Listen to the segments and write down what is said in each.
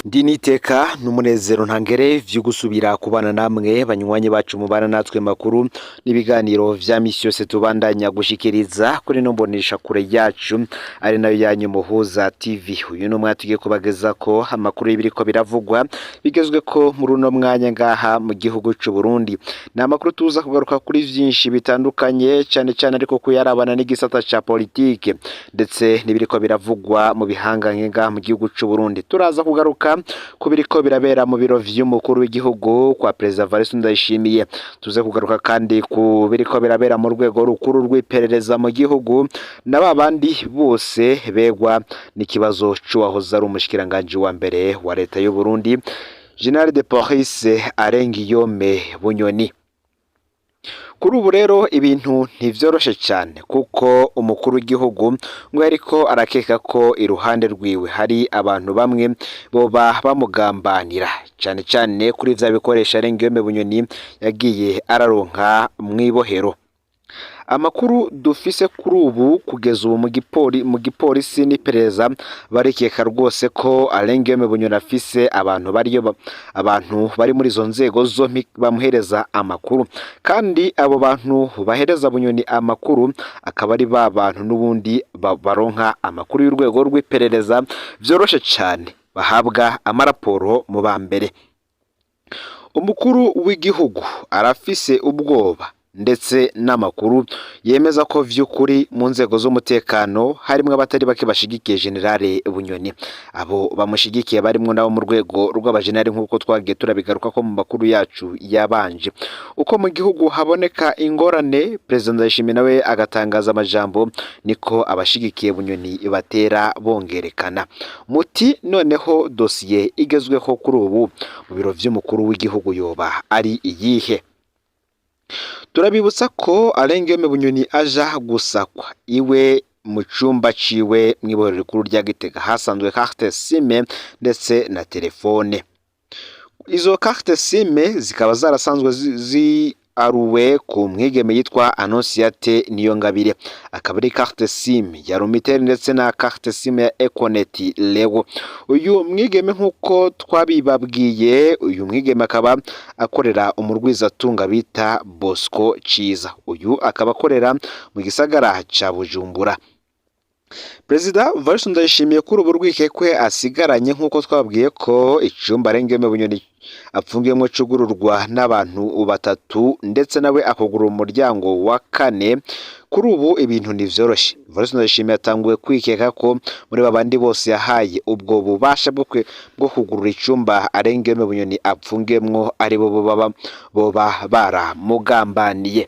Ndi n'iteka n'umunezero ntangere vyo gusubira kubana namwe banywanyi bacu mubana natwe makuru n'ibiganiro vya misi yose tubandanya gushikiriza kuri no mbonesha kure yacu ari nayo yanyu Muhuza TV. Uyu ni umwanya tugiye kubagezako amakuru y'ibiriko biravugwa bigezwe ko muri uno mwanya ngaha mu gihugu c'u Burundi. Ni amakuru tuza kugaruka kuri vyinshi bitandukanye, cane cane ariko kuyarabana n'igisata ca politike ndetse n'ibiriko biravugwa mu bihangange ngaha mu gihugu c'u Burundi. Turaza kugaruka ku biriko birabera mu biro vy'umukuru w'igihugu kwa Perezida Evariste Ndayishimiye. Tuze kugaruka kandi ku biriko birabera mu rwego rukuru rw'iperereza mu gihugu na babandi bose begwa n'ikibazo c'uwahoze ari umushikiranganji wa mbere wa leta y'u Burundi, General de Police Arengiyome Bunyoni. Kuri ubu rero ibintu ntivyoroshe cane, kuko umukuru w'igihugu ngo yariko arakeka ko iruhande rwiwe hari abantu bamwe boba bamugambanira, cane cane kuri vya bikoresho Arengiyome Bunyoni yagiye araronka mw'ibohero. Amakuru dufise kuri ubu, kugeza ubu mu gipolisi n'iperereza barikeka rwose ko Arengiyome Bunyoni afise abantu bariyo, abantu bari muri izo nzego zompi bamuhereza amakuru, kandi abo bantu bahereza Bunyoni amakuru akaba ari ba bantu n'ubundi baronka amakuru y'urwego rw'iperereza vyoroshe cane, bahabwa amaraporo mu ba mbere. Umukuru w'igihugu arafise ubwoba, ndetse n'amakuru yemeza ko vy'ukuri mu nzego z'umutekano harimwo abatari bake bashigikiye General Bunyoni. Abo bamushigikiye barimwo nabo mu rwego rw'abajenerali, nk'uko twagiye turabigaruka ko mu makuru yacu yabanje. Uko mu gihugu haboneka ingorane, Perezida Ndayishimiye nawe agatangaza amajambo, niko abashigikiye Bunyoni batera bongerekana. Muti noneho dosiye igezweho kuri ubu mu biro vy'umukuru w'igihugu yoba ari iyihe? Turabibutsa ko Alain Guillaume Bunyoni aja gusakwa iwe mu cumba ciwe mw'ibohero rikuru rya Gitega hasanzwe carte SIM ndetse na telefone. Izo carte SIM zikaba zarasanzwe ziaruwe ku mwigeme yitwa Annonciate Niyongabire, akaba ari carte SIM ya Lumitel ndetse na carte SIM ya Econet Lego. Uyu mwigeme, nk'uko twabibabwiye, uyu mwigeme akaba akorera umurwizatunga bita Bosco Ciza. Uyu akaba akorera mu gisagara ca Bujumbura. Perezida Evariste Ndayishimiye kuri ubu rwikekwe asigaranye, nk'uko twabwiye ko icumba Alain Guillaume Bunyoni apfungiyemwo cugururwa n'abantu batatu, ndetse nawe akugurura umuryango wa kane. Kuri ubu ibintu ntivyoroshe. Evariste Ndayishimiye yatanguye kwikeka ko muri babandi bose yahaye ubwo bubasha bwo kugurura icumba Alain Guillaume Bunyoni apfungiyemwo aribo boba baramugambaniye.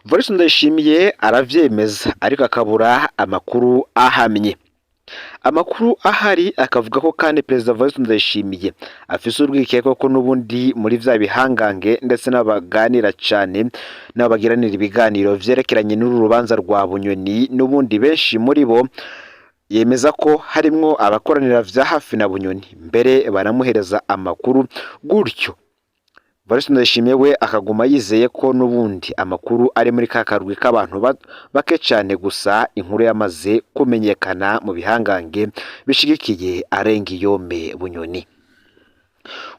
Evariste Ndayishimiye aravyemeza, ariko akabura amakuru ahamye. Amakuru ahari akavuga ko kandi Perezida Evariste Ndayishimiye afise urwikekwe ko n'ubundi muri vya bihangange ndetse n'abaganira cane n'abagiranira ibiganiro vyerekeranye n'uru rubanza rwa Bunyoni, n'ubundi benshi muri bo yemeza ko harimwo abakoranira vya hafi na Bunyoni, mbere baramuhereza amakuru gutyo. Evariste Ndayishimiye we akaguma yizeye ko n'ubundi amakuru ari muri ka karwi k'abantu bake cane gusa. Inkuru yamaze kumenyekana mu bihangange bishigikiye Alain Guillaume Bunyoni.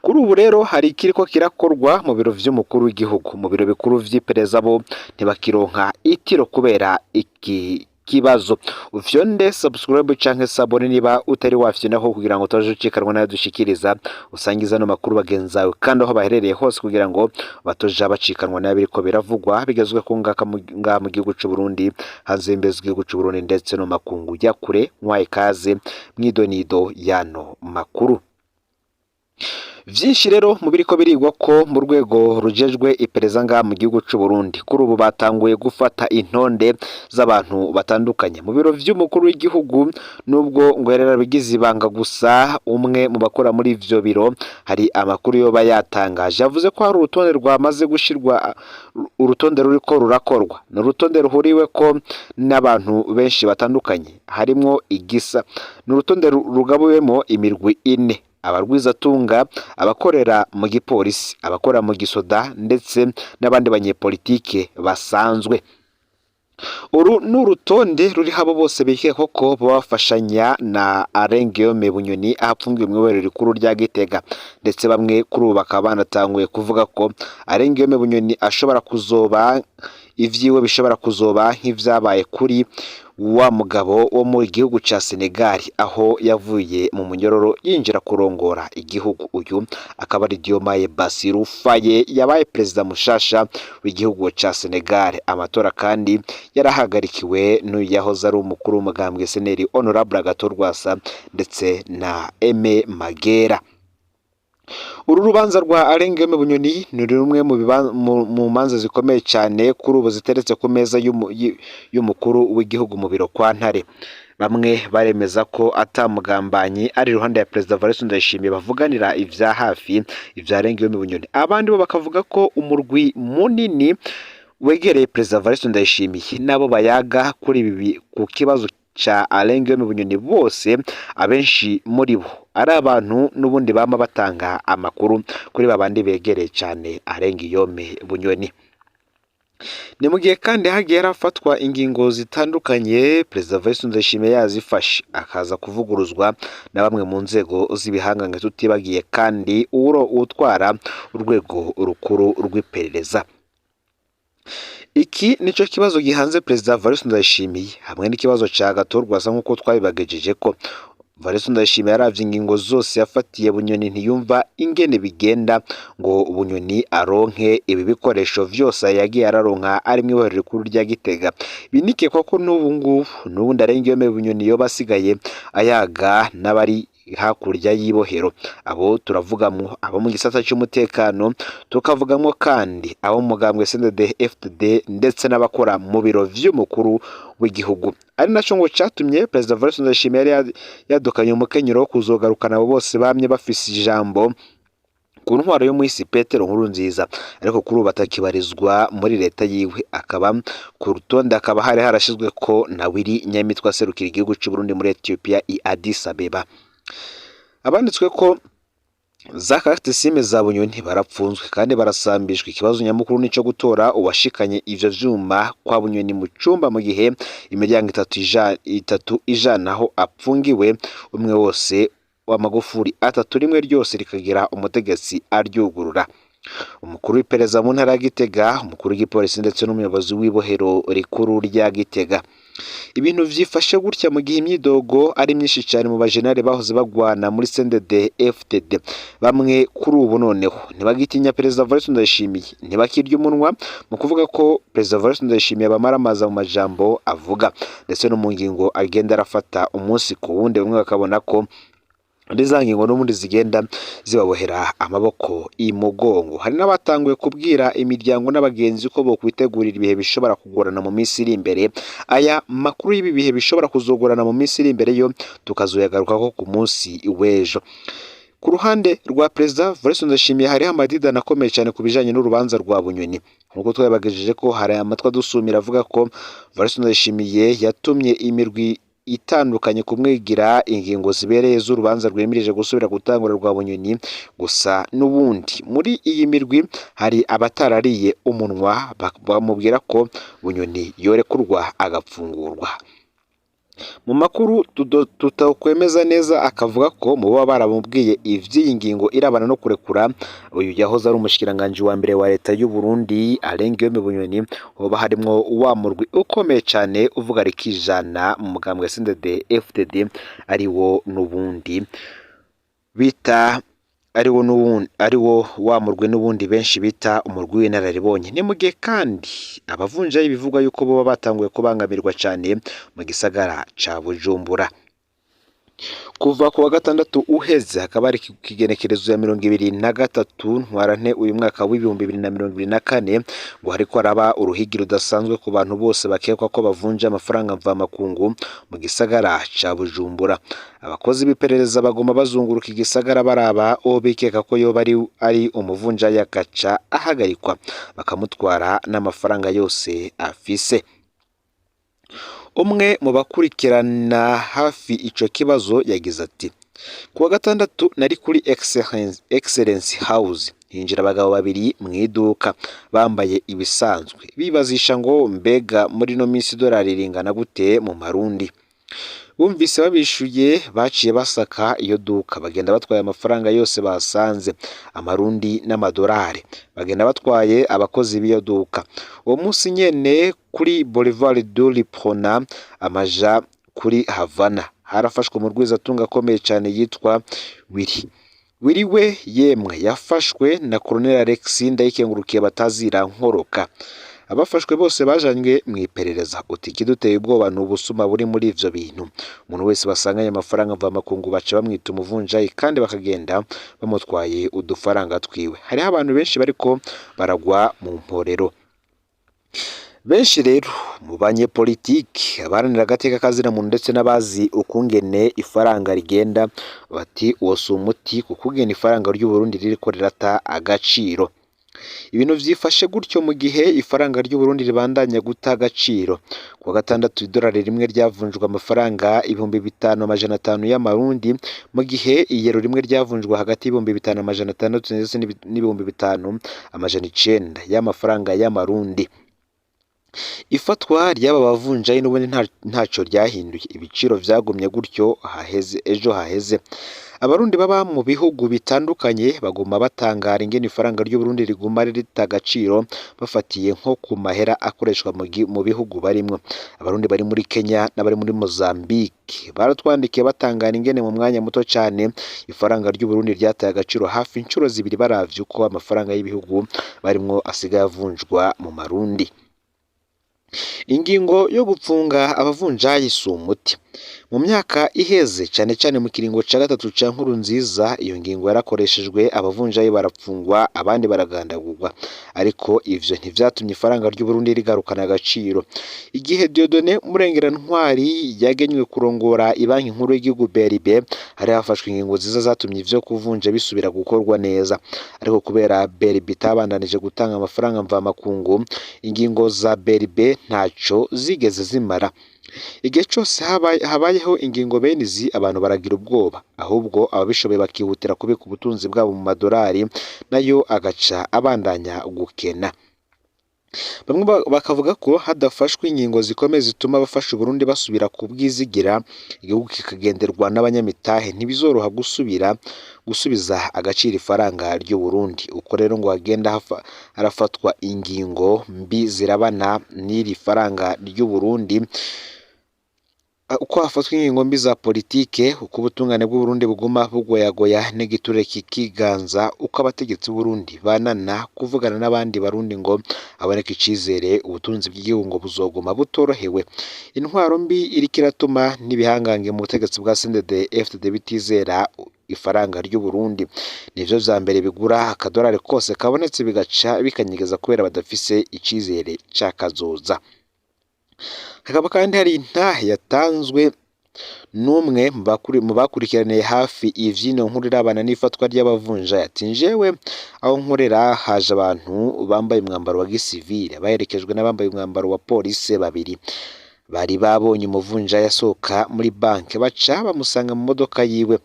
Kuri ubu rero hari ikiriko kirakorwa mu biro vy'umukuru w'igihugu. Mu biro bikuru vy'iperereza bo ntibakironka itiro kubera iki kibazo. Ufyonde subscribe canke s'abonner niba utari wafyonaho, kugira ngo utaje ucikanwa nayo dushikiriza. Usangiza ano makuru bagenzi bawe kandi aho baherereye hose, kugira ngo batoja bacikanwa nayo biriko biravugwa bigezwe ku ngaka ngaha mu gihugu c'u Burundi, hanze y'imbibe z'igihugu c'u Burundi, ndetse no makungu ya kure. Mwaye kaze mwidonido yano makuru. Vyinshi rero mu biriko birigwa ko mu rwego rujejwe iperereza ngaha mu gihugu c'u Burundi, kuri ubu batanguye gufata intonde z'abantu batandukanye mu biro vy'umukuru w'igihugu, nubwo ngo yari yarabigize ibanga. Gusa umwe mu bakora muri ivyo biro hari amakuru yoba yatangaje, yavuze ko hari urutonde rwamaze gushirwa, urutonde ruriko rurakorwa. Ni urutonde ruhuriweko n'abantu benshi batandukanye, harimwo igisa. Ni urutonde rugabuwemo imirwi ine: abarwizatunga, abakorera mu gipolisi, abakorera mu gisoda, ndetse n'abandi banyepolitike basanzwe. Uru ni urutonde ruriho abo bose bikekwa ko baba bafashanya na Alain Guillaume Bunyoni ahapfungiwe mw'ibohero rikuru rya Gitega, ndetse bamwe kuri ubu bakaba banatanguye kuvuga ko Alain Guillaume Bunyoni ashobora kuzoba ivyiwe bishobora kuzoba nk'ivyabaye kuri wa mugabo wo mu gihugu ca Senegal, aho yavuye mu munyororo yinjira kurongora igihugu. Uyu akaba ari Diomaye Bassirou Faye yabaye perezida mushasha w'igihugu ca Senegal. Amatora kandi yarahagarikiwe n'uyahoze ari umukuru w'umugambwe CNL, Honorable Agathon Rwasa, ndetse na Aime Magera. Uru rubanza rwa Alain Guillaume Bunyoni ni rumwe mu manza zikomeye cyane kuri ubu ziteretse ku meza y'umukuru w'igihugu mu biro kwa Ntare. Bamwe baremeza ko atamugambanyi ari iruhande ya Perezida Evariste Ndayishimiye bavuganira ivya hafi ivya Alain Guillaume Bunyoni, abandi bo bakavuga ko umurwi munini wegereye Perezida Evariste Ndayishimiye nabo bayaga kuri ibi ku kibazo ca Alain Guillaume Bunyoni, bose abenshi muri bo ari abantu n'ubundi bama batanga amakuru kuri babandi begereye cyane Alain Guillaume Bunyoni. Ni mu gihe kandi hagiye harafatwa ingingo zitandukanye, Perezida Evariste Ndayishimiye yazifashe akaza kuvuguruzwa na bamwe mu nzego z'ibihangange, tutibagiye kandi uwuro utwara urwego rukuru rw'iperereza. Iki nico kibazo gihanze Perezida Evariste Ndayishimiye hamwe n'ikibazo ca Agathon Rwasa, nk'uko twabibagejeje ko Evariste Ndayishimiye yaravye ingingo zose yafatiye Bunyoni, ntiyumva ingene bigenda ngo Bunyoni aronke ibi bikoresho vyose yagiye araronka ari mw'ibohero rikuru rya Gitega. Binikekwa ko n'ubu ngubu n'ubundi Alain Guillaume Bunyoni yoba asigaye ayaga n'abari hakurya y'ibohero. Abo turavugamwo abo mu gisata c'umutekano, tukavugamwo kandi abo mu mugambwe CNDD FDD, ndetse n'abakora mu biro vy'umukuru w'igihugu, ari naco ngo catumye Perezida Evariste Ndayishimiye yari yadukanye umukenyero wo kuzogarukana abo bose bamye bafise ijambo ku ntwaro yo mw'isi Petero Nkurunziza, ariko kuri ubu atakibarizwa muri leta yiwe. Akaba ku rutonde hakaba hari harashizwe ko na Willy Nyamitwe aserukira igihugu c'u Burundi muri Ethiopia i Addis Abeba. Abanditswe ko za carte SIM za Bunyoni barapfunzwe kandi barasambishwa. Ikibazo nyamukuru nico gutora uwashikanye ivyo vyuma kwa Bunyoni mu cumba, mu gihe imiryango itatu ijana aho apfungiwe, umwe wose w'amagufuri atatu, rimwe ryose rikagira umutegetsi aryugurura: umukuru w'iperereza mu ntara ya Gitega, umukuru w'igipolisi, ndetse n'umuyobozi w'ibohero rikuru rya Gitega. Ibintu vyifashe gutya mu gihe imyidogo ari myinshi cyane mu bajenali bahoze bagwana muri CNDD FDD. Bamwe kuri ubu noneho ntibagitinya Perezida Evariste Ndayishimiye, ntibakirya umunwa mu kuvuga ko Perezida Evariste Ndayishimiye abamaramaza mu majambo avuga ndetse no mu ngingo agenda arafata umunsi ku wundi. Bamwe bakabona ko muri za ngingo n'ubundi zigenda zibabohera amaboko imugongo. Hari n'abatanguye kubwira imiryango n'abagenzi ko bokwitegurira ibihe bishobora kugorana mu minsi iri imbere. Aya makuru y'ibi bihe bishobora kuzogorana mu minsi iri imbere yo tukazoyagarukako ku munsi w'ejo. Ku ruhande rwa Perezida Evariste Ndayishimiye hariho amadidani akomeye cyane ku bijanye n'urubanza rwa Bunyoni, nk'uko twabibagejeje ko hari amatwi adusumira avuga ko Evariste Ndayishimiye yatumye imirwi itandukanye kumwigira ingingo zibereye z'urubanza rwemirije gusubira gutangura rwa Bunyoni. Gusa n'ubundi muri iyi mirwi hari abatarariye umunwa bamubwira ko Bunyoni yorekurwa agapfungurwa. Mu makuru tutakwemeza neza akavuga ko mu baba baramubwiye ivy'iyi ngingo irabana no kurekura uyu yahoze ari umushikiranganji wa mbere wa leta y'u Burundi, Alain Guillaume Bunyoni, hoba harimwo wa murwi ukomeye cane uvuga rikijana mu mugambwe CNDD FDD, ariwo n'ubundi bita ariwo n'ubundi ariwo wa murwi n'ubundi benshi bita umurwi w'inararibonye. Ni mu gihe kandi abavunjayi bivugwa yuko boba batanguye kubangamirwa cane mu gisagara ca Bujumbura. Kuva ku wa gatandatu uheze, hakaba hari ikigenekerezo ya 23 Ntwarante uyu mwaka w'2024, ngo hariko haraba uruhigi rudasanzwe ku bantu bose bakekwa ko bavunja amafaranga mvamakungu mu gisagara ca Bujumbura. Abakozi b'iperereza bagoma bazunguruka igisagara baraba uwo bikeka ko yoba ari umuvunjayi, agaca ahagarikwa bakamutwara n'amafaranga yose afise. Umwe mu bakurikirana hafi ico kibazo yagize ati: "Ku wa gatandatu nari kuri Excellence House." Hinjira abagabo babiri mu iduka bambaye ibisanzwe, bibazisha ngo mbega muri ino minsi idolari ringana gute mu marundi. Bumvise babishuye, baciye basaka iyo duka, bagenda batwaye amafaranga yose basanze, amarundi n'amadolari, bagenda batwaye abakozi b'iyo duka. Uwo munsi nyene kuri Boulevard de l'Uprona amaja kuri Havana harafashwe umurwizatunga akomeye cane yitwa Willy. Willy we yemwe yafashwe na Colonel Alex Ndayikengurukiye batazira Nkoroka. Abafashwe bose bajanywe mu iperereza. Uti ikiduteye ubwoba ni ubusuma buri muri ivyo bintu. Umuntu wese basanganye amafaranga mvamakungu baca bamwita umuvunjayi kandi bakagenda bamutwaye udufaranga twiwe. Hariho abantu benshi bariko baragwa mu mporero. Benshi rero mu banyepolitiki, abaharanira agateka kazina muntu ndetse n'abazi ukungene ifaranga rigenda, bati uwo si umuti kuko ukungene ifaranga ry'Uburundi ririko rirata agaciro. Ibintu vyifashe gutyo mu gihe ifaranga ry'Uburundi ribandanya guta agaciro. Kuwa gatandatu idolari rimwe ryavunjwa amafaranga 5500 y'amarundi, mu gihe iyero rimwe ryavunjwa hagati y'5600 ndetse n'5900 y'amafaranga y'amarundi. Ifatwa ry'aba bavunjayi n'ubundi ntaco ryahinduye, ibiciro vyagumye gutyo haheze ejo haheze. Abarundi baba mu bihugu bitandukanye baguma batangara ingene ifaranga ry'Uburundi riguma rita agaciro, bafatiye nko ku mahera akoreshwa mu bihugu barimwo. Abarundi bari muri Kenya n'abari muri Mozambique baratwandikiye batangara ingene mu mwanya muto cane ifaranga ry'Uburundi ryataye agaciro hafi incuro zibiri, baravye uko amafaranga y'ibihugu barimwo asigaye avunjwa mu marundi. Ingingo yo gupfunga abavunjayi si umuti. Mu myaka iheze, cane cane mu kiringo ca gatatu ca Nkurunziza, iyo ngingo yarakoreshejwe, abavunjayi barapfungwa abandi baragandagurwa, ariko ivyo ntivyatumye ifaranga ry'Uburundi rigarukana agaciro. Igihe Dieudonné Murengerantwari yagenywe kurongora ibanki nkuru y'igihugu BRB, hari hafashwe ingingo nziza zatumye ivyo kuvunja bisubira gukorwa neza, ariko kubera BRB itabandanije gutanga amafaranga mvamakungu, ingingo za BRB ntaco zigeze zimara. Igihe cose habayeho ingingo bene izi, abantu baragira ubwoba, ahubwo ababishoboye bakihutira kubika ubutunzi bwabo mu madolari, nayo agaca abandanya gukena. Bamwe bakavuga ko hadafashwe ingingo zikomeye zituma abafasha Uburundi basubira kubwizigira, igihugu kikagenderwa n'abanyamitahe, ntibizoroha gusubira gusubiza agaciro ifaranga ry'Uburundi. Uko rero ngo hagenda harafatwa ingingo mbi zirabana n'iri faranga ry'Uburundi, uko hafatwa ingingo mbi za politike, uko ubutungane bw'Uburundi buguma bugoyagoya n'igiture kikiganza, uko abategetsi b'Uburundi banana kuvugana n'abandi barundi ngo haboneke icizere, ubutunzi bw'igihugu ngo buzoguma butorohewe. Intwaro mbi iriko iratuma n'ibihangange mu butegetsi bwa CNDD FDD bitizera ifaranga ry'Uburundi. Nivyo vya mbere bigura akadolari kose kabonetse bigaca bikanyegeza kubera badafise icizere c'akazoza. Hakaba kandi hari intahe yatanzwe n'umwe mu bakurikiraniye hafi ivyino nkuru irabana n'ifatwa ry'abavunjayi, ati njewe aho nkorera haje abantu bambaye umwambaro wa gisivile baherekejwe n'abambaye umwambaro wa polisi babiri. Bari babonye umuvunjayi asohoka muri banki, baca bamusanga mu modoka yiwe,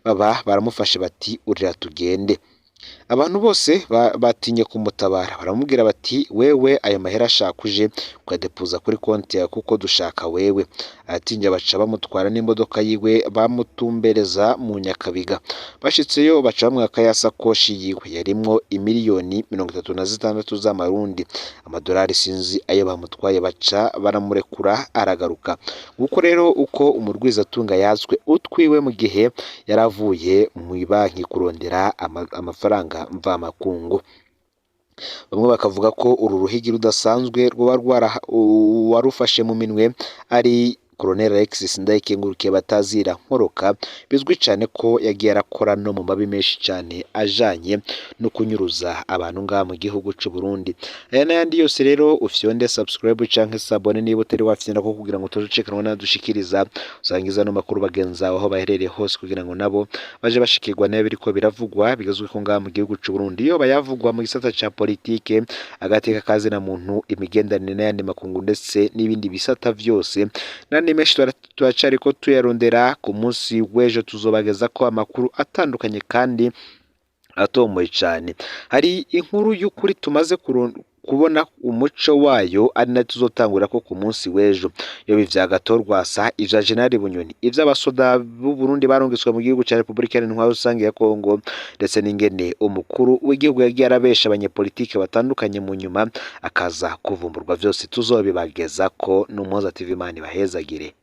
baba baramufashe bati urira tugende. Abantu bose batinye kumutabara, baramubwira bati wewe ayo mahera ashaka uje kuyadepoza kuri konti yawe kuko dushaka wewe. Aratinja baca bamutwara n'imodoka yiwe bamutumbereza mu Nyakabiga. Bashitseyo baca bamwaka ya sakoshi yiwe yarimwo imiliyoni 36 z'amarundi, amadolari sinzi ayo bamutwaye, baca baramurekura aragaruka. Nguko rero uko umurwizatunga yatswe utwiwe mu gihe yaravuye mu banki kurondera amafaranga mvamakungu. Bamwe bakavuga ko uru ruhigi rudasanzwe rwoba uwarufashe mu minwe ari Colonel Alexis Ndayikengurukiye batazira Nkoroka, bizwi cane ko yagiye arakora no mu mabi menshi cane ajanye no kunyuruza abantu ngaha mu gihugu c'u Burundi. Aya n'ayandi yose rero ufyonde subscribe canke s'abonner niba utari wafyonda ko kugira ngo utazucikanwa n'adushikiriza, usangiza no makuru bagenzi aho baherereye hose kugira ngo nabo baje bashikirwa nayo biriko biravugwa bigezweho ngaha mu gihugu c'u Burundi, yoba yavugwa mu gisata ca politike, agateka kazina muntu, imigenderanire n'ayandi makungu ndetse n'ibindi bisata vyose n'andi menshi turacariko tuyarondera. Ku munsi w'ejo tuzobageza ko amakuru atandukanye kandi Atomoye cane. Hari inkuru y'ukuri tumaze kubona umuco wayo, ari nayo tuzotangura ko ku munsi w'ejo, yoba ivya Gatorwasa, ivya General Bunyoni, ivy'abasoda b'u Burundi barungitswe mu gihugu ca Repubulika Iharanira Intwaro Rusange ya Kongo, ndetse n'ingene umukuru w'igihugu yagiye arabesha abanyepolitike batandukanye, mu nyuma akaza kuvumburwa. Vyose tuzobibagezako n'Umuhoza TV. Imana ibahezagire.